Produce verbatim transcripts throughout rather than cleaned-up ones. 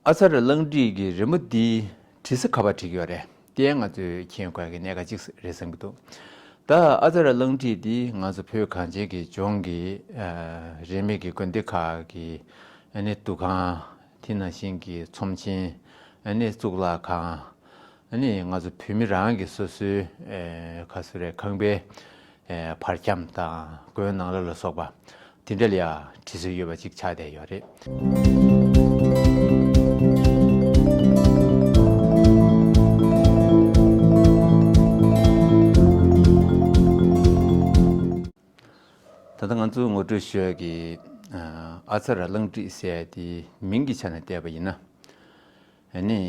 ཨ་ཙ་ར་གླང་བྲིས་ཀྱི་རི་མོ་འདི་བྲིས་ས་ག་པར་བྲིས་ཀྱི་ཡོད་རེད། དེ་ང་ཚོས་མཁྱེན་དགོས་ཀྱི་གནད་འགག་ཅིག་རེད་བསམ་གྱི་འདུག་ད་ཨ་ཙ་ར་གླང་བྲིས་འདི་ང་ཚོ་བོད་གངས་ཅན་གྱི་ལྗོངས་ཀྱི་ཨ་རིས་མེད་ཀྱི་དགོན་སྡེ་ཁག་གི་ཨ་ནི་འདུ་ཁང་། དེ་ནང་བཞིན་གྱི་ཚོམས་ཆེན། ཨ་ནི་གཙུག་ལག་ཁང་། ཨ་ནི་ང་ཚོ་བོད་མི་རང་གི་སོ་སོའི་ཨེ་ག་ཟེར་རེད། ཁང་པའི་ཨེ་བར་ཁྱམས་དང་སྒོའི་ནང་ལོགས་ལ་སོགས་པ་དེ་འདྲ་ལ་ཡ་བྲིས་སྲོལ་ཡོད་པ་ཅིག་ཆགས་བསྡད་ཡོད་རེད། ད་ལྟ་ང་ཚོས་ངོ་སྤྲོད་ཞུ་ཡག་གི་ཨ་ཙ་ར་གླང་བྲིས་ཟེར་ཡག་དེ་མིང་གི་ཆ་ནས་བལྟས་པ་ཡིན་ན། ཨ་ནི་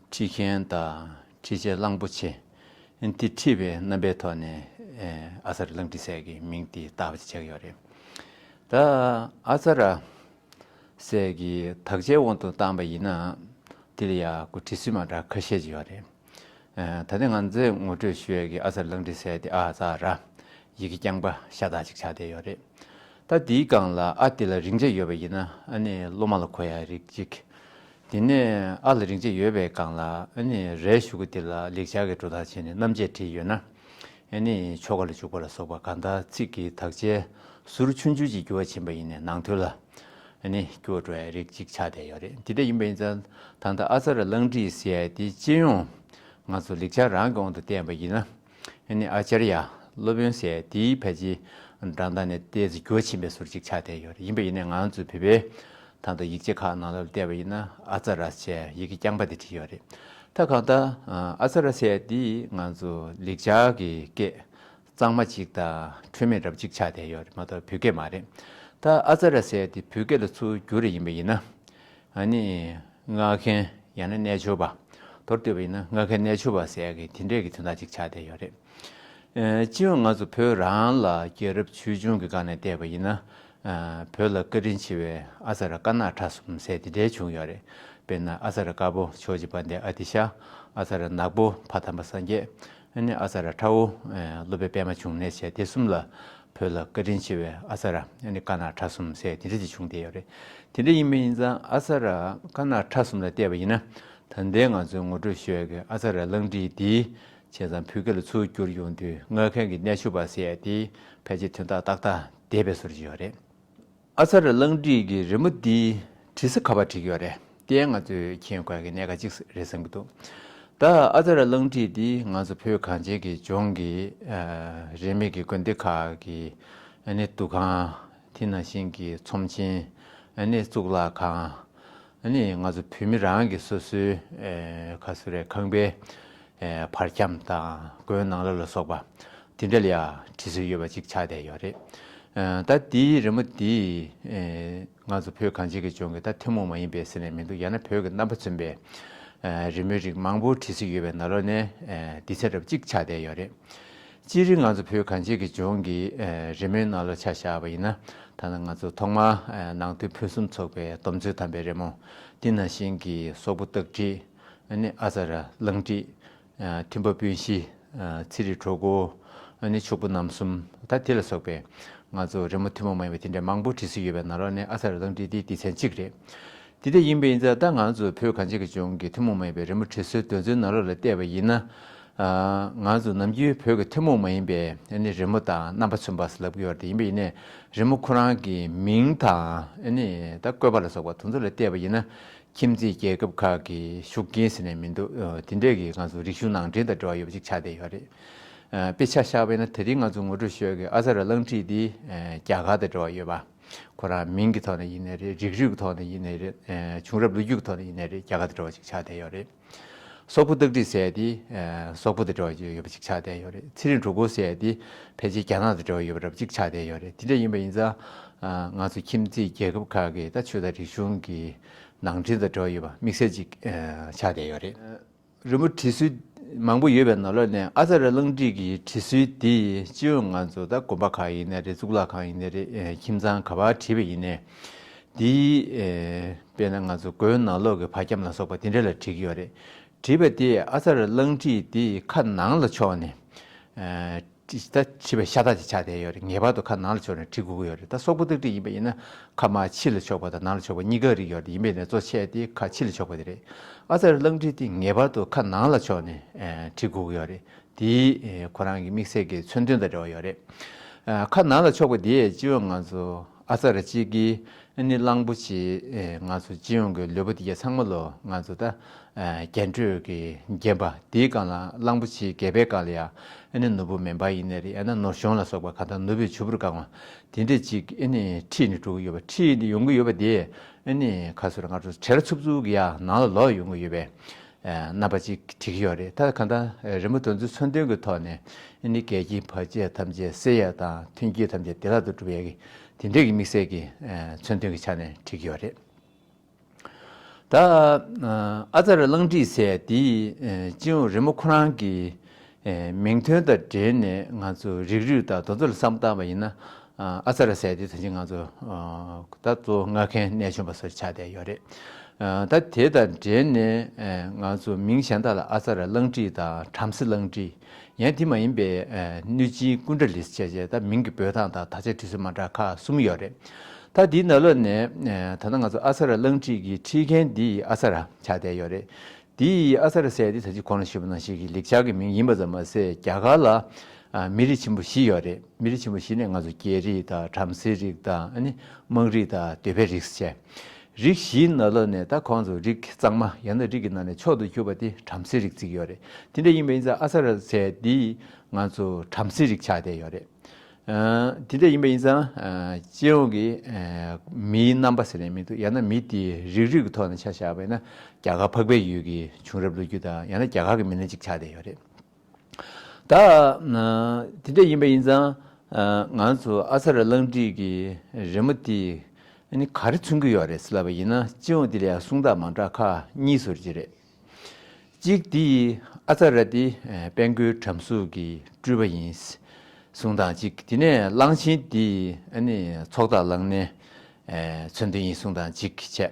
ཁྲི་མཁན་དང་ཁྲི་རྗེ་གླང་པོ་ཆེ། ཨ་ནི་དེ་ཁྲི་པའི་རྣམ་པའི་ཐོག་ནས་ཨ་ཙ་ར་གླང་བྲིས་ཟེར་གྱི་མིང་དེ་བཏགས་པ་ཅིག་ཆགས་ཀྱི་ཡོད་རེད། ད་ཨ་ཙ་ར་ཟེར་གྱི་དག་ཆའི་དབང་དུ་བཏང་པ་ཡིན་ན། དེ་ལ་ཡ་གོ་བྲིས་ཚུལ་མ་འདྲ་ཁ་ཤས་ཅིག་ཡོད་རེད། ཨ་ད་ནི་ང་ཚོས་ངོ་སྤྲོད་ཞུ་ཡག་གི་ཨ་ཙ་ར་གླང་བྲིས་ཟེར་དེ་ཨ་ཙ་ར། ཡི་གེ་རྐྱང་པ་ཤ་སྟག་ཅིག་ཆགས་བསྡད་ཡོད་རེད། ད་དེའི་སྒང་ལ་ཨ་དེ་ལ་རིང་ཆ་ཡོད་པ་ཡིན་ན་ཨ་ནི་སློབ་མ་ལ་གོ་ཡག་རིགས་གཅིག་དེ་ནས་ཨ་ལ་རིང་ཆ་ཡོད་པའི་སྒང་ལ་ཨ་ནི་རའི་གཞུག་གུ་དེ་ལ་ལེགས་སྦྱར་གྱི་འགྲོ་སྟངས་བྱས་ནས་རྣམ་བཅད་བྲིས་ཡོད་ན། ཨ་ནི་ཆོ་ག་ལ་འཇུག་པ་ལ་སོགས་པ་གང་ལྟར་ཚིག་གི་དག་ཆའི་ཟུར་ཆུང་ཆུང་ཅིག་འགྱུར་བ་ཕྱིན་པ་ཡིན་ནའི་ནང་དོན་ལ་ཨ་ནི་འགྱུར་བ་འགྲོ་ཡག་རིགས་གཅིག་ཆགས་བསྡད་ཡོད་རེད། དེ་འདྲ་ཡིན་པ་ཡིན་ཙང་ད་ལྟ་ཨ་ཙ་ར་གླང་བྲིས་ཟེར་ཡག་དེ་སྤྱི་ཡོངས་ང་ཚོ་ལེགས་སྦྱར་རང་གི་དབང་དུ་བསྟན་པ་ཡིན་ན། ཨ་ནི་ཨ་ཙརྱ། སློབ་དཔོན་ཟེར་དེའི་ཕལ་ཆེར་འགྲེལ་བཤད་ནས་ཏོག་ཙམ་འགྱུར་བ་ཕྱིན་པའི་ཟུར་ཅིག་ཆགས་བསྡད་ཡོད་རེད། ཡིན་པ་ཡིན་ནའི་ང་ཚོའི་བོད་པའི་ད་ལྟ་ཡིག་ཆ་ཁག་ནང་ལོགས་ལ་བལྟས་པ་ཡིན་ན་ཨ་ཙ་ར་ཟེར་ཡི་གེ་རྐྱང་པ་དེ་བྲིས་ཡོད་རེད། ད་གང་ལྟར་ཨ་ཙ་ར་ཟེར་དེ་ང་ཚོ་ལེགས་སྦྱར་གྱི་སྐད་གཙང་མ་ཅིག་དང་འཁྲུལ་མེད་འདྲ་པོ་ཅིག་ཆགས་བསྡད་ཡོད་རེད་མ་གཏོགས་བོད་སྐད་མ་རེད། ད་ཨ་ཙ་ར་ཟེར་དེ་བོད་སྐད་ལ་ཚུར་བསྒྱུར་རེ་ཡིན་པ་ཡིན་ན། ཨ་ནི་སྔགས་མཁན་ཡང་ན་རྣལ་འབྱོར་པ། མདོར་བསྡུས་པ་ཡིན་ན་སྔགས་མཁན་རྣལ་འབྱོར་པ་ཟེར་ཡག་གི་དེ་འདྲས་ཀྱི་དོན་དག་ཅིག་ཆགས་བསྡད་ཡོད་རེད། ཨེ་སྤྱི་ཡོངས་ང་ཚོ་བོད་རང་ལ་རྒྱལ་རབས་ཆོས་འབྱུང་གི་སྒང་ནས་བལྟས་པ་ཡིན་ན། ཨ་བོད་ལ་བཀའ་དྲིན་ཆེ་བའི་ཨ་ཙ་ར་དཀར་ནག་ཁྲ་གསུམ་ཟེར་དེ་འདྲས་བྱུང་ཡོད་རེད། དཔེར་ན་ཨ་ཙ་ར་དཀར་པོ་ཇོ་བོ་རྗེ་དཔལ་ལྡན་ཨ་ཏི་ཤ། ཨ་ཙ་ར་ནག་པོ་ཕ་དམ་པ་སངས་རྒྱས། ཨ་ནི་ཨ་ཙ་ར་ཁྲ་བོ་ཨེ་སློབ་དཔོན་པད་མ་འབྱུང་གནས་བྱས་དེ་གསུམ་ལ་བོད་ལ་བཀའ་དྲིན་ཆེ་བའི་ཨ་ཙ་ར་ཨ་ནི་དཀར་ནག་ཁྲ་གསུམ་ཟེར་དེ་འདྲ་ཅིག་བྱུང་བསྡད་ཡོད་རེད། དེ་འདྲ་ཡིན་པ་ཡིན་ཙང་ཨ་ཙ་ར་དཀར་ནག་ཁྲ་གསུམ་ལ་བལྟས་པ་ཡིན་ན། ད་ལྟའི་ང་ཚོའི་ངོ་སྤྲོད་ཞུ་ཡག་གི་ཨ་ཙ་ར་གླང་བྲིས་འདི་བྱས་ཙང་བོད་སྐད་ལ་ཚུར་བསྒྱུར་ཡོང་དུས་སྔགས་མཁན་གྱི་རྣལ་འབྱོར་པ་ཟེར་ཡག་དེ་ཕལ་ཆེར་དོན་དག་ཏག་ཏག་བསྡད་པའི་བཟོ་འདྲ་ཅིག་ཡོད་རེད། ཨ་ཙ་ར་གླང་བྲིས་ཀྱི་རི་མོ་འདི་བྲིས་ས་ག་པར་བྲིས་ཀྱི་ཡོད་རེད། དེ་ང་ཚོས་མཁྱེན་དགོས་ཀྱི་གནད་འགག་ཅིག་རེད་བསམ་གྱི་འདུག་ད་ཨ་ཙ་ར་གླང་བྲིས་འདི་ང་ཚོ་བོད་གངས་ཅན་གྱི་ལྗོངས་ཀྱི་ཨ་རིས་མེད་ཀྱི་དགོན་སྡེ་ཁག་གི་ཨ་ནི་འདུ་ཁང་། དེ་ནང་བཞིན་གྱི་ཚོམས་ཆེན། ཨ་ནི་གཙུག་ལག་ཁང་། ཨ་ནི་ང་ཚོ་བོད་མི་རང་གི་སོ་སོའི་ཨེ་ག་ཟེར་རེད། ཁང་པའི་ཨེ་བར་ཁྱམས་དང་སྒོའི་ནང་ལོགས་ལ་སོགས་པ་དེ་འདྲ་ལ་ཡ་བྲིས་སྲོལ་ཡོད་པ་ཅིག་ཆགས་བསྡད་ཡོད་རེད། ཨ་ད་དེའི་རི་མོ་དེ་ཨེ་ང་ཚོ་བོད་གངས་ཅན་གྱི་ལྗོངས་ཀྱི་ད་ཐུན་མོང་མ་ཡིན་པའི་ཟེར་ནས་མི་འདུག་ཡང་ན་བོད་ཀྱི་རྣམ་པ་མཚོན་པའི་ཨེ་རི་མོའི་རིགས་མང་པོ་བྲིས་སྲོལ་ཡོད་པའི་ནང་ལོགས་ནས་ཨེ་སྡེ་ཚན་འདྲ་པོ་གཅིག་ཆགས་བསྡད་ཡོད་རེད། སྤྱིར་ང་ཚོ་བོད་གངས་ཅན་གྱི་ལྗོངས་ཀྱི་ཨེ་རི་མོའི་ནང་ལོགས་ཆ་བཞག་པ་ཡིན་ན། ད་ནི་ང་ཚོ་ཐོག་མར་ཨེ་ནང་དོན་ཕུན་སུམ་ཚོགས་པའི་སྡོམ་བརྩོན་དམ་པའི་རི་མོ། དེ་ནང་བཞིན་གྱི་སོག་པོ་སྟག་བྲིས། ཨ་ནི་ཨ་ཙ་ར་གླང་བྲིས། ཨ་ཐིམ་ཕ་སྤུན་བཞི། ཨ་ཚེ་རིང་གྲོགས་པོ། ཨ་ནི་ཕྱུག་པོ་རྣམ་གསུམ། ད་དེ་ལ་སོགས་པའི་ང་ཚོ་རི་མོ་ཐུན་མོང་མ་ཡིན་པ་དེ་འདྲ་མང་པོ་བྲིས་སྲོལ་ཡོད་པའི་ནང་ལོགས་ནས་ཨ་ཙ་ར་གླང་བྲིས་དེ་སྡེ་ཚན་གཅིག་རེད། དེ་འདྲ་ཡིན་པ་ཡིན་ཙང་ད་ང་ཚོ་བོད་གངས་ཅན་གྱི་ལྗོངས་ཀྱི་ཐུན་མོང་མ་ཡིན་པའི་རི་མོ་བྲིས་སྲོལ་དོན་ཚན་ནང་ལོགས་ལ་བལྟས་པ་ཡིན་ན། ཨ་ང་ཚོ་ནམ་རྒྱུན་བོད་ཀྱི་ཐུན་མོང་མ་ཡིན་པའི་ཨ་ནི་རི་མོ་དང་རྣམ་པ་མཚོན་པ་ཟེར་ལབ་ཀྱི་ཡོད་རེད། ཡིན་པ་ཡིན་ནའི་རི་མོ་ཁོ་རང་གི་མིང་དང་ཨ་ནི་ད་བཀོད་པ་ལ་སོགས་པ་དེ་ཚོ་ལ་བལྟས་པ་ཡིན་ན། ཁྱིམ་མཚེས་རྒྱལ་ཁབ་ཁག་གི་ཤུགས་རྐྱེན་ཟེར་ནས་མི་འདུག་ཨ་དེ་འདྲས་ཀྱི་ང་ཚོ་རིག་གཞུང་ནང་འདྲེན་དང་འབྲེལ་བ་ཡོད་པ་ཅིག་ཆགས་བསྡད་ཡོད་རེད། ཨ་དཔེ་ཆ་བཞག་པ་ཡིན་ན་དེ་རིང་ང་ཚོ་ངོ་སྤྲོད་ཞུ་ཡག་གི་ཨ་ཙ་ར་གླང་བྲིས་འདི་ཨ་རྒྱ་གར་དང་འབྲེལ་བ་ཡོད་པ། ཁོ་རང་མིང་གི་ཐོག་ནས་ཡིན་ནའི་རེད། རིགས་རུས་ཀྱི་ཐོག་ནས་ཡིན་ནའི་རེད། ཨ་བྱུང་རབས་ལོ་རྒྱུས་ཀྱི་ཐོག་ནས་ཡིན་ནའི་རེད། རྒྱ་གར་དང་འབྲེལ་བ་ཅིག་ཆགས་བསྡད་ཡོད་རེད། སོག་པོ་སྟག་བྲིས་ཟེར་དེ་ཨ་སོག་པོ་དང་འབྲེལ་བ་ཡོད་པ་ཅིག་ཆགས་བསྡད་ཡོད་རེད། ཚེ་རིང་གྲོགས་པོ་ཟེར་དེ་ཕལ་ཆེར་རྒྱ་ནག་དང་འབྲེལ་བ་ཡོད་པ་འདྲ་པོ་ཅིག་ཆགས་བསྡད་ཡོད་རེད། དེ་འདྲ་ཡིན་པ་ཡིན་ཙང་ཨ་ང་ཚོ་ཁྱིམ་མཚེས་རྒྱལ་ཁབ་ཁག་གི་ད་ཆོས་དང་རིག་གཞུང་གི་ནང་འདྲེན་དང་འབྲེལ་བ་ཡོད་པ་དམིགས་བསལ་ཅིག་ཨ་ཆགས་བསྡད་ཡོད་རེད། རི་མོ་བྲིས་སྲོལ་མང་པོ་ཡོད་པའི་ནང་ལོགས་ནས་ཨ་ཙ་ར་གླང་བྲིས་ཀྱི་བྲིས་སྲོལ་འདི་སྤྱི་ཡོངས་ང་ཚོ་ད་དགོན་པ་ཁག་ཡིན་ནའི་རེད། གཙུག་ལག་ཁང་ཡིན་ནའི་རེད། ཨེ་ཁྱིམ་ཚང་ག་པར་བྲིས་པ་ཡིན་ནའི་འདི་ཨེ་དཔེར་ན་ང་ཚོ་སྒོའི་ནང་ལོགས་ཀྱི་བར་ཁྱམས་ལ་སོགས་པ་དེ་འདྲ་ལ་བྲིས་ཀྱི་ཡོད་རེད། བྲིས་པ་དེ་ཨ་ཙ་ར་གླང་བྲིས་དེ་ཁ་ནང་ལ་ཕྱོགས་ནས་ཨེ་ ད་བྲིས་པའི་ཤ་སྟག་ཅིག་ཆགས་བསྡད་ཡོད་རེད། ངེས་པར་དུ་ཁ་ནང་ལ་ཕྱོགས་ནས་བྲི་དགོས་ཀྱི་ཡོད་རེད། ད་སོག་པོ་སྟག་བྲིས་ཡིན་པ་ཡིན་ན་ཁ་མར་ཕྱི་ལ་ཕྱོགས་པ་དང་ནང་ལ་ཕྱོགས་པ་གཉིས་ཀ་རིགས་ཡོད་རེད། ཡིན་པས་ན་གཙོ་ཆེ་དེ་ཁ་ཕྱི་ལ་ཕྱོགས་པ་དེ་རེད། ཨ་ཙ་ར་གླང་བྲིས་དེ་ངེས་པར་དུ་ཁ་ནང་ལ་ཕྱོགས་ནས་ཨེ་བྲི་དགོས་ཀྱི་ཡོད་རེད། དེ་ཨེ་ཁོ་རང་གི་དམིགས་བསལ་གྱི་མཚོན་དོན་དང་འབྲེལ་བ་ཡོད་རེད། ཨ་ཁ་ནང་ལ་ཕྱོགས་པ་དེ་སྤྱི་ཡོངས་ང་ཚོ་ཨ་ཙ་ར་གཅིག་གིས་ཨ་ནི་གླང་པོ་ཆེ་ཨེ་ང་ཚོ་སྤྱི་ཡོངས་ཀྱི་ལུས་པོ་དེ་ག་ཚང་མ་ལོ་ང་ཚོ་ད་ཨ་རྒྱན་སྤྲོས་ཀྱིས་བརྒྱན་པ་དེའི་སྒང་ལ་གླང་པོ་ཆེའི་སྒལ་པའི་སྒང་ལ་ཡ་ཨ་ནི་ནོར་བུ་མེ་འབར་ཡིན་ནའི་རེད། ཡང་ན་ནོར་གཞོང་ལ་སོགས་པ་གང་ལྟར་ནོར་བུས་བྱུར་བུར་གང་བ་དེ་འདྲས་ཅིག་ཨ་ནི་ཁྲིད་ནས་འགྲོ་གི་ཡོད་པ། ཁྲིད་ནས་ཡོང་གི་ཡོད་པ་དེ་ཨ་ནི་ཁ་སོ་ར་ང་ཚོ་བྲེལ་འཚུབ་འཚུབ་ཀྱི་ཡ་ནང་ལ་ལོག་ཡོང་གི་ཡོད་པས། རྣམ་པ་གཅིག་བྲིས་ཀྱི་ཡོད་རེད། ད་གང་ལྟར་རི་མོ་དེ་ཚོའི་མཚོན་དོན་གྱི་ཐོག་ནས་ཨ་ནི་འགལ་རྐྱེན་བར་ཆད་ཐམས་ཅད་སེལ་ཡ་དང་མཐུན་རྐྱེན་ཐམས་ཅད་བདེ་བླག་ཏུ་འགྲུབ་ཡ་གི་དེ་འདྲས་ཀྱི་དམིགས་བསལ་གྱི་མཚོན་དོན་གྱི་ཆ་ནས་བྲིས་ཀྱི་ཡོད་རེད། ད་ཨ་ཙ་ར་གླང་བྲིས་ཟེར་དེ་སྤྱི་ཡོངས་རི་མོ་ཁོ་རང་གི་མིང་དོན་དང་འབྲེལ་ནས་ང་ཚོ་རིགས་རུས་དང་དེ་ཚོ་ལ་བསམ་བཏང་བ་ཡིན་ན། ཨ་ཙ་ར་ཟེར་དེ་ད་ཅི་ང་ཚོ་ད་གཙོ་བོ་སྔགས་མཁན་གནས་ཆུང་པ་སོགས་ཆགས་བསྡད་ཡོད་རེད། ད་དེ་དང་འབྲེལ་ནས་ང་ཚོ་མིང་གཞན་དག་ལ་ཨ་ཙ་ར་གླང་བྲིས་དང་བྲམ་ཟེ་གླང་བྲིས། ཡང་དེ་མ་ཡིན་པའི་གནོད་སྦྱིན་ཀུན་དགའ་ལིས་བྱས་བྱས་ད་མིང་གི་འབོད་སྟངས་དང་དག་ཆ་བྲིས་སྲོལ་མ་འདྲ་ཁག་གསུམ་ཡོད་རེད། ད་དེའི་ནང་ལོགས་ནས་ད་ལྟ་ང་ཚོ་ཨ་ཙ་ར་གླང་བྲིས་ཀྱི་ཁྲིད་མཁན་འདི་ཨ་ཙ་ར་ཆགས་བསྡད་ཡོད་རེད། དེ་ཡི་ཨ་ཙ་ར་ཟེར་དེ་ད་ཅི་གོང་ལ་ཞུས་པ་ནང་བཞིན་གྱི་ལེགས་སྦྱར་གྱི་མིང་ཡིན་པ་ཙམ་མ་ཟད་རྒྱ་གར་ལ་ཨ་མི་རིགས་ཆེན་པོ་བཞི་ཡོད་རེད། མི་རིགས་ཆེན་པོ་བཞི་ནས་ང་ཚོ་རྒྱལ་རིགས་དང་བྲམ་ཟེའི་རིགས་དང་ཨ་ནི་དམངས་རིགས་དང་གདོལ་པའི་རིགས་བྱས། རིགས་བཞིའི་ནང་ལོགས་ནས་ད་ཁོང་ཚོ་རིགས་གཙང་མ་ཡང་ན་རིགས་ཀྱི་ནང་ནས་མཆོག་ཏུ་གྱུར་པ་དེ་བྲམ་ཟེའི་རིགས་བརྩི་གི་ཡོད་རེད། དེ་འདྲ་ཡིན་པ་ཡིན་ཙང་ཨ་ཙ་ར་ཟེར་འདི་ང་ཚོ་བྲམ་ཟེའི་རིགས་ཆགས་བསྡད་ཡོད་རེད། ཨ་དེ་འདྲ་ཡིན་པ་ཡིན་ཙང་ཨ་སྤྱི་ཡོངས་ཀྱི་ཨ་མིའི་རྣམ་པ་ཟེར་ནས་མི་འདུག་ཡང་ན་མི་དེའི་རིགས་རུས་ཀྱི་ཐོག་ནས་ཆ་བཞག་པ་ཡིན་ན་རྒྱ་གར་འཕགས་པའི་ཡུལ་གྱི་བྱུང་རབས་ལོ་རྒྱུས་དང་ཡང་ན་རྒྱ་གར་གྱི་མི་སྣ་གཅིག་ཆགས་བསྡད་ཡོད་རེད། ད་ཨ་དེ་འདྲ་ཡིན་པ་ཡིན་ཙང་ཨ་ང་ཚོ་ཨ་ཙ་ར་གླང་བྲིས་ཀྱི་རི་མོ་དེ་ཨ་ནི་ག་རེ་མཚོན་གྱི་ཡོད་རེད་ཟེར་ལབ་པ་ཡིན་ན་སྤྱི་ཡོངས་དེ་ལ་ཡང་གསུང་སྟངས་མ་འདྲ་ཁག་གཉིས་བཟོ་གི་རེད། གཅིག་དེ་ཨ་ཙ་ར་དེ་ཨ་དཔལ་མགོན་བྲམ་ཟེ་གི་སྤྲུལ་པ་ཡིན་གསུང་སྟངས་གཅིག་དེ་ནས་གླང་ཆེན་དེ་ཨ་ནི་ཚོགས་བདག་གླང་སྣའི་ཨ་མཚོན་དོན་ཡིན་གསུང་སྟངས་གཅིག་བྱས།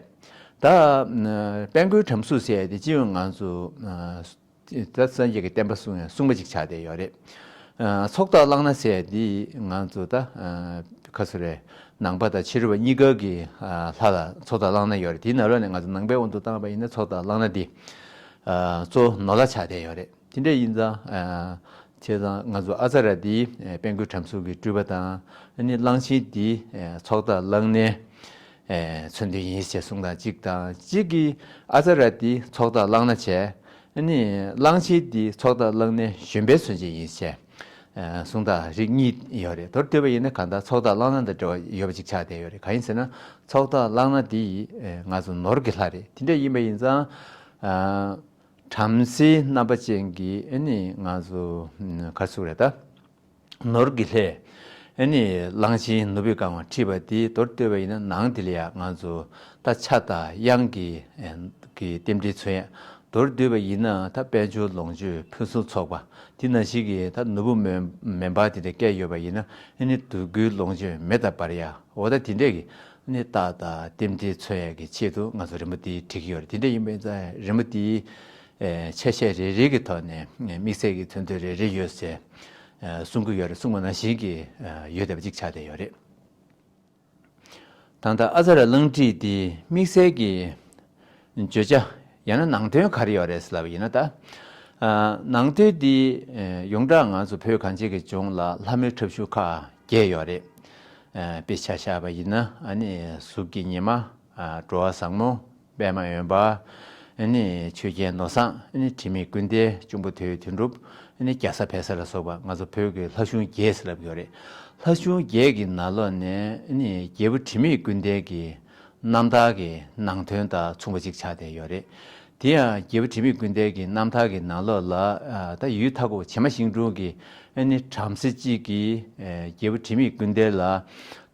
ད་ཨ་དཔལ་མགོན་བྲམ་ཟེ་ཟེར་ཡ་དེ་སྤྱི་ཡོངས་ང་ཚོ་ཨ་ད་སངས་རྒྱས་ཀྱི་བསྟན་པ་སྲུང་ཡ་སྲུང་མ་གཅིག་ཆགས་བསྡད་ཡོད་རེད། ཨ་ཚོགས་བདག་གླང་སྣ་ཟེར་ཡ་དེ་ང་ཚོ་ད་ཨ་ག་ཚོད་རེད། ནང་པ་དང་ཕྱི་རོལ་པ་གཉིས་ཀ་གི་ཨ་ལྷ་ལ་ཚོགས་བདག་གླང་སྣ་ཡོད་རེད། དེའི་ནང་ལོགས་ནས་ང་ཚོ་ནང་པའི་དབང་དུ་བཏང་བ་ཡིན་ན་ཚོགས་བདག་གླང་སྣ་འདི་ཨ་གཙོ་བོ་ནོར་ལྷ་ཆགས་བསྡད་ཡོད་རེད། དེ་འདྲ་ཡིན་ཙང་ཨ་བྱས་ཙང་ང་ཚོ་ཨ་ཙ་ར་འདི་ཨ་དཔལ་མགོན་བྲམ་ཟེ་གི་སྤྲུལ་པ་དང་ཨ་ནི་གླང་ཆེན་འདི་ཨ་ཚོགས་བདག་གླང་སྣའི་ཨ་མཚོན་དོན་ཡིན་ཞེས་གསུངས་དང་གཅིག་དང་གཅིག་གིས་ཨ་ཙ་ར་འདི་ཚོགས་བདག་གླང་སྣ་བྱས། ཨ་ནི་གླང་ཆེན་འདི་ཚོགས་བདག་གླང་སྣའི་བཞོན་པའི་མཚོན་བྱེད་ཡིན་ཞེས་ཨ་གསུང་སྟངས་རིགས་གཉིས་ཡོད་རེད། མདོར་བསྡུས་པ་ཡིན་ན་གང་ལྟར་ཚོགས་བདག་གླང་སྣ་དང་འབྲེལ་བ་ཡོད་པ་ཅིག་ཆགས་བསྡད་ཡོད་རེད། གང་ཡིན་ཟེར་ན་ཚོགས་བདག་གླང་སྣ་འདི་ཨ་ང་ཚོ་ནོར་གྱི་ལྷ་རེད། དེ་འདྲ་ཡིན་པ་ཡིན་ཙང་ཨ་བྲམ་ཟེའི་རྣམ་པ་ཅན་གྱི་ཨ་ནི་ང་ཚོ་ཨ་ག་རེ་ཟེར་དགོས་རེད་ད། ནོར་གྱི་ལྷས་ཨ་ནི་གླང་ཆེན་ནོར་བུས་གང་བ་ཁྲིད་པ་དེ་མདོར་བསྡུས་པ་ཡིན་ན་ནང་དེ་ལ་ཡང་ང་ཚོ་ད་ཕྱྭ་དང་གཡང་གི་ཨ་གི་རྟེན་འབྲེལ་མཚོན་ཡ། མདོར་བསྡུས་པ་ཡིན་ན་ད་དཔལ་འབྱོར་ལོངས་སྤྱོད་ཕུན་སུམ་ཚོགས་པ་དེ་ནང་བཞིན་གྱི་ད་ནོར་བུ་མེ་མེ་འབར་དེ་འདྲ་བཀལ་ཡོད་པ་ཡིན་ན་ཨ་ནི་སྡུག་ཀུན་ལོངས་སྤྱོད་མེ་ལྟར་འབར་ཡ། འོ་ད་དེ་འདྲས་ཀྱི་ཨ་ནི་རྟགས་དང་རྟེན་འབྲེལ་མཚོན་ཡ་གི་ཆེད་དུ་ང་ཚོ་རི་མོ་དེ་བྲིས་ཀྱི་ཡོད་རེད། དེ་འདྲ་ཡིན་པ་ཡིན་ཙང་རི་མོ་དེའི་ཨེ་ཆ་ཤས་རེ་རེ་གི་ཐོག་ནས་དམིགས་བསལ་གྱི་མཚོན་དོན་རེ་རེ་ཡོད་ཟེར་ཨེ་གསུང་གི་ཡོད་རེད། གསུང་བ་ནང་བཞིན་གྱི་ཨེ་ཡོད་བསྡད་པ་ཅིག་ཆགས་བསྡད་ཡོད་རེད། ད་ལྟ་ཨ་ཙ་ར་གླང་བྲིས་འདི་དམིགས་བསལ་གྱི་བརྗོད་བྱ་ཡང་ན་ནང་དོན་ག་རེ་ཡོད་རེད་ཟེར་ལབ་པ་ཡིན་ན་ད། ཨ་ནང་དོན་འདི་ཨེ་ཡོངས་གྲགས་ང་ཚོ་བོད་གངས་ཅན་གྱི་ལྗོངས་ལ་ལྷ་མོའི་འཁྲབ་གཞུང་ཁག་བརྒྱད་ཡོད་རེད། ཨེ་དཔེ་ཆ་བཞག་པ་ཡིན་ན་ཨ་ནི་གཟུགས་ཀྱི་ཉི་མ། ཨ་འགྲོ་བ་བཟང་མོ། པདྨ་འོད་འབར། ཨ་ནི་ཆོས་རྒྱལ་ནོར་བཟང་། ཨ་ནི་དྲི་མེད་ཀུན་ལྡན། གཅུང་པོ་ཐོས་དོན་གྲུབ། ཨ་ནི་རྒྱ་བཟའ་བལ་བཟའ་ལ་སོགས་པ་ང་ཚོ་བོད་ཀྱི་ལྷ་གཞུང་བརྒྱད་ཟེར་ལབ་ཡོད་རེད། ལྷ་གཞུང་བརྒྱད་ཀྱི་ནང་ལོགས་ནས་ཨ་ནི་རྒྱལ་པོ་དྲི་མེད་ཀུན་ལྡན་གྱི་རྣམ་ཐར་གྱི་ནང་དོན་དང་མཚུངས་པ་ཅིག་ཆགས་བསྡད་ཡོད་རེད། དེ་ཡང་རྒྱལ་པོ་དྲི་མེད་ཀུན་ལྡན་གྱི་རྣམ་ཐར་གྱི་ནང་ལོགས་ལ་ཨ་ད་ཡུལ་མཐའ་འཁོབ་བྱེ་མ་ཤིང་དྲུང་གི་ཨ་ནི་བྲམ་ཟེ་གཅིག་གིས་ཨ་རྒྱལ་པོ་དྲི་མེད་ཀུན་ལྡན་ལ་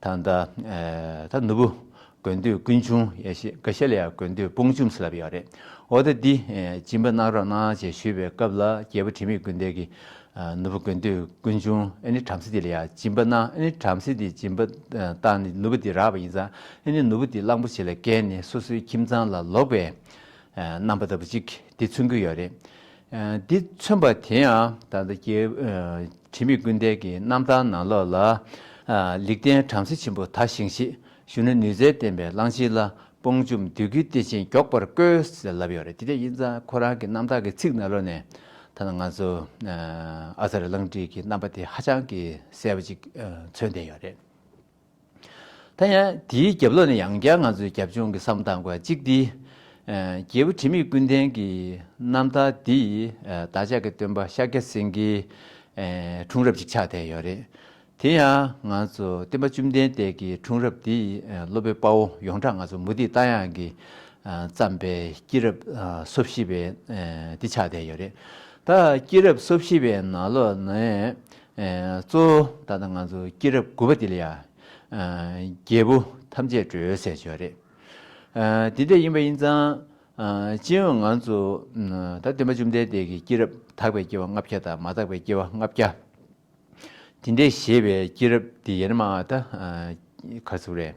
ད་ད་ཨ་ད་ནོར་བུ། དགོས་འདོད་ཀུན་འབྱུང་ཡ་ཞེས་འགའ་ཤས་ལ་ཡང་དགོས་འདོད་དཔུང་འཇོམས་ཟེར་ལབ་ཡོད་རེད། འོ་ད་འདི་ཨེ་སྦྱིན་པ་གནང་རོགས་གནང་ཞེས་ཞུས་པའི་སྐབས་ལ་རྒྱལ་པོ་དྲི་མེད་ཀུན་ལྡན་གྱིས་ཨ་ནོར་བུ་དགོས་འདོད་ཀུན་འབྱུང་ཨ་ནི་བྲམ་ཟེ་འདི་ལ་ཡང་སྦྱིན་པ་གནང་། ཨ་ནི་བྲམ་ཟེ་འདིས་སྦྱིན་པ་ཨ་བཏང་ནས་ནོར་བུ་འདི་རག་པ་ཡིན་ཙང་ཨ་ནི་ནོར་བུ་འདི་གླང་པོ་ཆེ་ལ་བཀལ་ནས་སོ་སོའི་ཁྱིམ་ཚང་ལ་ལོག་པའི་ཨ་རྣམ་པ་ལྟ་བུ་ཅིག་འདི་མཚོན་གྱི་ཡོད་རེད། འདི་མཚོན་པ་དེ་ཡང་ད་ལྟ་རྒྱལ་དྲི་མེད་ཀུན་ལྡན་གྱི་རྣམ་ཐར་ནང་ལོགས་ལ། ལེགས་ལྡན་བྲམ་ཟེ་ཆེན་པོ་དར་ཞིང་གཤེགས། གཞོན་ནུ་ནུས་རྩལ་ལྡན་པའི་གླང་ཆེན་ལ། དཔུང་འཇོམས་བདུད་ཀྱི་གཏེར་ཆེན་མགྱོགས་པར་བཀོལ་ཟེར་ལབ་ཡོད་རེད། དེ་འདྲ་ཡིན་ཙང་ཁོ་རང་གི་རྣམ་ཐར་གྱི་ཚིག་ནང་ལོགས་ནས་ད་ལྟ་ང་ཚོ་ཨ་ཙརྱ་གླང་ཁྲིད་ཀྱི་རྣམ་པ་དེ་ཧ་ཅང་གི་གསལ་པོ་ཅིག་མཚོན་བསྡད་ཡོད་རེད། ད་ཡང་དེའི་རྒྱབ་ལོགས་ནས་ཡང་བསྐྱར་ང་ཚོས་རྒྱབ་ལྗོངས་ཀྱི་བསམ་བློ་བཏང་དགོས། གཅིག་འདི། ཨ་རྒྱལ་པོ་དྲི་མེད་ཀུན་ལྡན་གྱི་རྣམ་ཐར་འདི་ཨ་བདག་ཅག་གི་སྟོན་པ་ཤཱཀྱ་སེང་གེའི་ཨ་འཁྲུངས་རབས་ཅིག་ཆགས་བསྡད་ཡོད་རེད། དེ་ཡང་ང་ཚོ་སྟོན་པ་བཅོམ་ལྡན་འདས་ཀྱི་འཁྲུངས་རབས་འདི་ཨ་སློབ་དཔོན་དཔའ་བོ་ཡོངས་གྲགས་ང་ཚོ་མུ་ཏིག་རྟ་དབྱངས་ཀྱིས་ཨ་བརྩམས་པའི་སྐྱེས་རབས་ཨ་སོ་བཞི་པའི་ཨ་འདི་ཆགས་བསྡད་ཡོད་རེད། ད་སྐྱེས་རབས་སོ་བཞི་པའི་ནང་ལོགས་ནས་ཨ་གཙོ་བོ་ད་ལྟ་ང་ཚོ་སྐྱེས་རབས་དགུ་པ་འདི་ལ་ཡ། ཨ་རྒྱལ་པོ་ཐམས་ཅད་སྒྲོལ་ཟེར་གྱི་ཡོད་རེད། ཨ་དེ་འདྲ་ཡིན་པ་ཡིན་ཙང་། ཨ་སྤྱི་ཡོངས་ང་ཚོ་ཨ་ད་སྟོན་པ་བཅོམ་ལྡན་འདས་ཀྱི་སྐྱེས་རབས་དག་པའི་སྐྱེ་བ་ལྔ་བརྒྱ་དང་མ་དག་པའི་སྐྱེ་བ་ལྔ་བརྒྱ། དེ་འདྲའི་བཞེས་པའི་སྐྱེས་རབས་དེ་ཡན་མ་ད་ཨ་ག་ཚོད་རེད།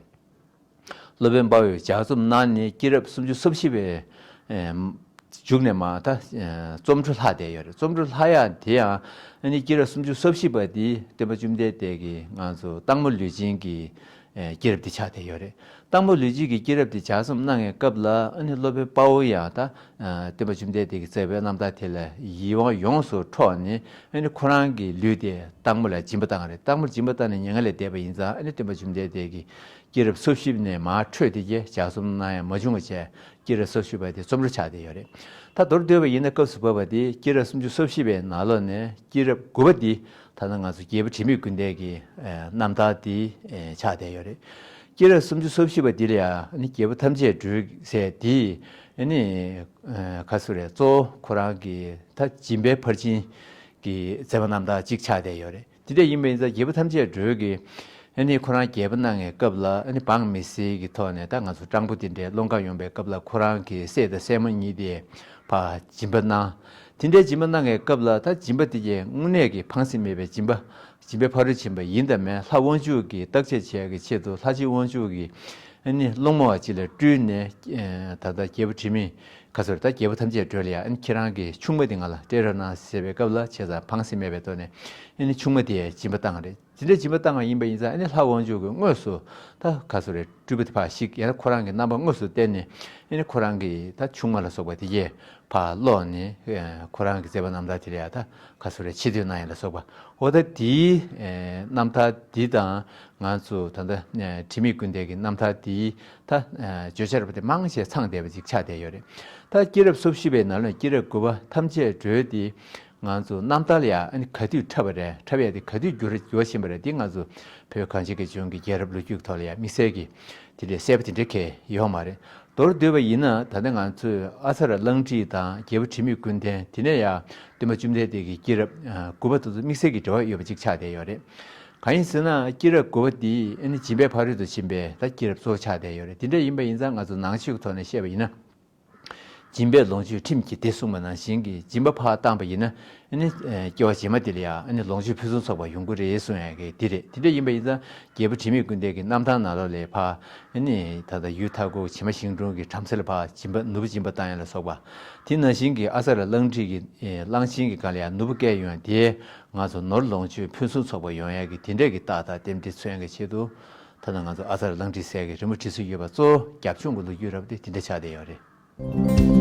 སློབ་དཔོན་དཔའ་བོས་ལྗགས་རྩོམ་གནང་ནས་སྐྱེས་རབས་སུམ་ཅུ་སོ་བཞི་པའི་ཨ་མཇུག་ནས་མར་ད་ཨ་རྩོམ་འཕྲོ་ལྷག་བསྡད་ཡོད་རེད། རྩོམ་འཕྲོ་ལྷག་ཡག་དེ་ཡང་ཨ་ནི་སྐྱེས་རབས་སུམ་ཅུ་སོ་བཞི་པ་དེ་སྟོན་པ་བཅོམ་ལྡན་འདས་ཀྱི་ང་ཚོ་སྟག་མོ་ལུས་སྦྱིན་གྱི་ཨ་སྐྱེས་རབས་དེ་ཆགས་བསྡད་ཡོད་རེད། སྟག་མོ་ལུས་སྦྱིན་གྱི་སྐྱེས་རབས་དེ་ལྗགས་རྩོམ་གནང་བའི་སྐབས་ལ་ཨ་ནི་སློབ་དཔོན་དཔའ་བོ་ཡང་ད་ཨ་སྟོན་པ་བཅོམ་ལྡན་འདས་ཀྱིས་མཛད་པའི་རྣམ་ཐར་དེ་ལ་ཡིད་དབང་ཡོངས་སུ་འཕྲོག་ནས་ཨ་ནི་ཁོ་རང་གི་ལུས་དེ་སྟག་མོ་ལ་སྦྱིན་པ་བཏང་བ་རེད། སྟག་མོར་སྦྱིན་པ་བཏང་ནས་མྱ་ངན་ལས་འདས་པ་ཡིན་ཙང་ཨ་ནི་སྟོན་པ་བཅོམ་ལྡན་འདས་ཀྱིས་སྐྱེས་རབས་སོ་བཞི་ནས་མར་འཕྲོས་དེ་གའི་ལྗགས་རྩོམ་གནང་ཡ་མ་བྱུང་བ་བྱས། སྐྱེས་རབས་སོ་བཞི་པ་དེ་རྩོམ་འཕྲོ་ཆགས་བསྡད་ཡོད་རེད། ད་མདོར་བསྡུས་པ་ཡིན་ན་སྐབས་སུ་བབས་པ་དེ་སྐྱེས་རབས་སུམ་ཅུ་སོ་བཞི་པའི་ནང་ལོགས་ནས་སྐྱེས་རབས་དགུ་པ་འདི་ད་ལྟ་ང་ཚོ་རྒྱལ་པོ་དྲི་མེད་ཀུན་ལྡན་གྱི་ཨེ་རྣམ་ཐར་འདི་ཨེ་ཆགས་བསྡད་ཡོད་རེད། སྐྱེས་རབས་སུམ་ཅུ་སོ་བཞི་པ་འདི་ལ་ཡང་ཨ་ནི་རྒྱལ་པོ་ཐམས་ཅད་སྒྲོལ་ཟེར་འདི་ཨ་ནི་ཨེ་ག་ཚོད་རེད། གཙོ་བོ་ཁོ་རང་གི་ད་སྦྱིན་པའི་ཕར་ཕྱིན་གྱི་མཛད་པ་རྣམ་ཐར་ཅིག་ཆགས་བསྡད་ཡོད་རེད། དེ་འདྲ་ཡིན་པ་ཡིན་ཙང་རྒྱལ་པོ་ཐམས་ཅད་སྒྲོལ་གྱིས་ཨ་ནི་ཁོ་རང་རྒྱལ་པོ་གནང་བའི་སྐབས་ལ་ཨ་ནི་འབངས་མི་སེར་གྱི་ཐོག་ནས་ད་ང་ཚོ་སྤྲང་པོ་དེ་འདྲའི་སློང་གར་ཡོང་པའི་སྐབས་ལ་ཁོ་རང་གི་སྲས་དང་སྲས་མོ་གཉིས་དེ་ཕར་སྦྱིན་པ་གནང་། དེ་འདྲའི་སྦྱིན་པ་གནང་བའི་སྐབས་ལ་ད་སྦྱིན་པ་དེ་གའི་དངོས་གནས་ཀྱི་ཕངས་སེམས་མེད་པའི་སྦྱིན་པ། སྦྱིན་པའི་ཕ་རོལ་ཕྱིན་པ་ཡིན་དང་མིན་ལྷ་དབང་ཕྱུག་གིས་བརྟག་དཔྱད་བྱེད་ཡག་གི་ཆེད་དུ་ལྷ་རྗེ་དབང་ཕྱུག་གིས་ཨ་ནི་སློང་མོ་བ་ཅིག་ལ་སྤྲུལ་ནས་ཨ་ད་ལྟ་རྒྱལ་པོ་དྲི་མེད་ག་ཚོད་རེད། ད་རྒྱལ་པོ་ཐམས་ཅད་སྒྲོལ་ལ་ཡ་ཨ་ནི་ཁྱེད་རང་གི་ཆུང་མ་དེ་ང་ལ་སྤྲད་རོགས་གནང་ཟེར་བའི་སྐབས་ལ་བྱས་ཙང་ཕངས་སེམས་མེད་པའི་ཐོག་ནས་ཨ་ནི་ཆུང་མ་དེ་སྦྱིན་པ་བཏང་བ་རེད། དེ་འདྲའི་སྦྱིན་པ་བཏང་བ་ཡིན་པ་ཡིན་ཙང་ཨ་ནི་ལྷ་དབང་ཕྱུག་གིས་དངོས་སུ་ད་ག་ཚོད་རེད། སྤྲུལ་པ་དེ་ཕར་བཤིག་ཡང་ན་ཁོ་རང་གི་རྣམ་པ་དངོས་སུ་བསྟན་ནས་ཨ་ནི་ཁོ་རང་གི་ད་ཆུང་མ་ལ་སོགས་པ་དེ་གས་ཕར་སློག་ནས་ཨ་ཁོ་རང་གི་མཛད་པ་རྣམ་ཐར་དེ་ལ་ཡ་ད་ག་ཚོད་རེད། ཆེ་བསྟོད་གནང་ཡ་ལ་སོགས་པ། འོ་ད་དེའི་ཨ་རྣམ་ཐར་འདི་དང་ང་ཚོ་ད་ལྟ་ཨ་དྲི་མེད་ཀུན་ལྡན་གྱི་རྣམ་ཐར་འདིའི་ད་ཨ་བརྗོད་བྱ་རབ་དེ་མང་ཆེ་ཚང་བསྡད་པ་ཅིག་ཆགས་བསྡད་ཡོད་རེད། ད་སྐྱེས་རབས་སོ་བཞི་པའི་ནང་ལ་སྐྱེས་རབས་དགུ་པ་ཐམས་ཅད་སྒྲོལ་དེ་ང་ཚོ་རྣམ་ཐར་ལ་ཡ་ཨ་ནི་ག་དུས་འཁྲབ་པ་རེད། འཁྲབ་ཡ་དེ་ག་དུས་འགྱུར་འགྱུར་བཞིན་པ་རེད། དེ་ང་ཚོ་བོད་གངས་ཅན་གྱི་ལྗོངས་ཀྱི་རྒྱལ་རབས་ལོ་རྒྱུས་ཐོག་ལ་ཡ་དམིགས་བསལ་གྱི་དེ་འདྲའི་གསལ་པོ་དེ་འདྲ་གས་ཡོད་མ་རེད། མདོར་བསྡུས་པ་ཡིན་ན་ད་ལྟ་ང་ཚོས་ཨ་ཙརྱ་གླང་ཁྲིད་དང་རྒྱལ་པོ་དྲི་མེད་ཀུན་ལྡན། དེ་ནས་ཡང་སྟོན་པ་བཅོམ་ལྡན་འདས་ཀྱི་སྐྱེས་རབས་ཨ་དགུ་པ་དེ་ཚོ་དམིགས་བསལ་གྱི་འབྲེལ་བ་ཡོད་པ་ཅིག་ཆགས་བསྡད་ཡོད་རེད། གང་ཡིན་ཟེར་ན་སྐྱེས་རབས་དགུ་པ་འདི་ཨ་ནི་སྦྱིན་པའི་ཕ་རོལ་ཏུ་ཕྱིན་པའི་ད་སྐྱེས་རབས་གཙོ་བོ་ཆགས་བསྡད་ཡོད་རེད། དེ་འདྲ་ཡིན་པ་ཡིན་ཙང་ང་ཚོ་ནང་ཆོས་ཀྱི་ཐོག་ནས་བཤད་པ་ཡིན་ན། སྦྱིན་པས་ལོངས་སྤྱོད་ཁྲིམས་ཀྱིས་བདེ་གསུངས་པ་ནང་བཞིན་གྱི་སྦྱིན་པ་ཕར་བཏང་པ་ཡིན་ན་ཨ་ནི་ཨ་སྐྱེ་བ་རྗེས་མ་དེ་ལ་ཡང་ཨ་ནི་ལོངས་སྤྱོད་ཕུན་སུམ་ཚོགས་པ་ཡོང་གི་རེད་གསུང་ཡ་གི་འདི་རེད། དེ་འདྲ་ཡིན་པ་ཡིན་ཙང་རྒྱལ་པོ་དྲི་མེད་ཀུན་ལྡན་གྱི་རྣམ་ཐར་ནང་ལོགས་ལ་ཕར་ཨ་ནི་ད་ལྟ་ཡུལ་མཐའ་འཁོབ་བྱེ་མ་ཞིང་གྲོང་གི་བྲམ་ཟེ་ལ་ཕར་སྦྱིན་པ་ནོར་བུ་སྦྱིན་པ་བཏང་ཡ་ལ་སོགས་པ། དེ་ནང་བཞིན་གྱི་ཨ་ཙརྱ་གླང་ཁྲིད་ཀྱི་ཨེ་གླང་ཆེན་གྱི་སྒང་ལ་ཡང་ནོར་བུ་བསྐྱལ་ཡོང་ཡ་དེ་ང་ཚོ་ནོར་ལོངས་སྤྱོད་ཕུན་སུམ་ཚོགས་པ་ཡོང་ཡ་གི་དེ་འདྲས་ཀྱི་རྟགས་དང་རྟེན་འབྲེལ་མཚོན་ཡ་གི་ཆེད་དུ་ད་ལྟ་ང་ཚོ་ཨ་ཙརྱ་གླང་ཁྲིད་ཟེར་གྱི་རི་མོ་བྲིས་སྲོལ་ཡོད་པ་གཙོ་བོ་རྒྱབ་ལྗོངས་ཀྱི་ལོ་རྒྱུས་རབ་དེ་དེ་འདྲ་ཆགས་བསྡད་ཡོད་རེད།